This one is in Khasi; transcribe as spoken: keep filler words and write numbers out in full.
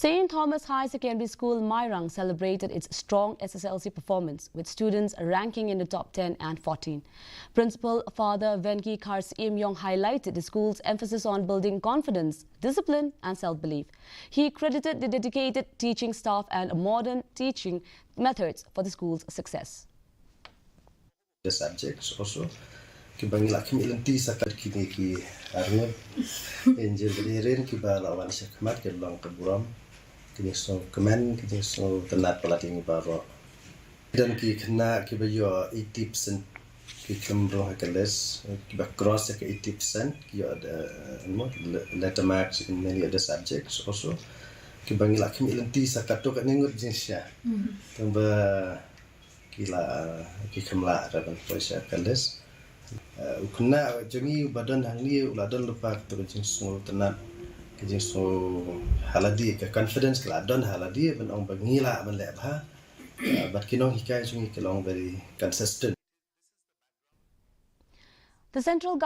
Saint Thomas High Secondary School Mairang celebrated its strong S S L C performance, with students ranking in the top ten and fourteen. Principal Father Venki Kharsiim Yong highlighted the school's emphasis on building confidence, discipline, and self-belief. He credited the dedicated teaching staff and modern teaching methods for the school's success. The subjects also, kiba ngi la khmih lynti sa katto katne ki arngut. Injil badirin kiba la wan shakhmat ki long ka burom, ki jingsngewkmen, ki jingsngewtynnat palat ïa ngi baroh. Don ki khynnah kiba ïoh eighty percent, ki khlem rung ha ka list, kiba cross ïa ka eighty percent, ki ïoh the, you know, le- letter marks in many other subjects also. Kiba ngi la khmih lynti sa katto katne ngut jingshisha. Tang ba ki la, ki khlem lah ruh ban poi sha ka list. Uh, u khynnah jong ngi uba don hangne u la don lypa kato ka jingsngewtynnat, ka jingsngew ha lade, ka confidence ka la don ha lade ban ong ba ngi lah ban leh bha. Uh, bad ki nonghikai jong ngi ki long very consistent. The central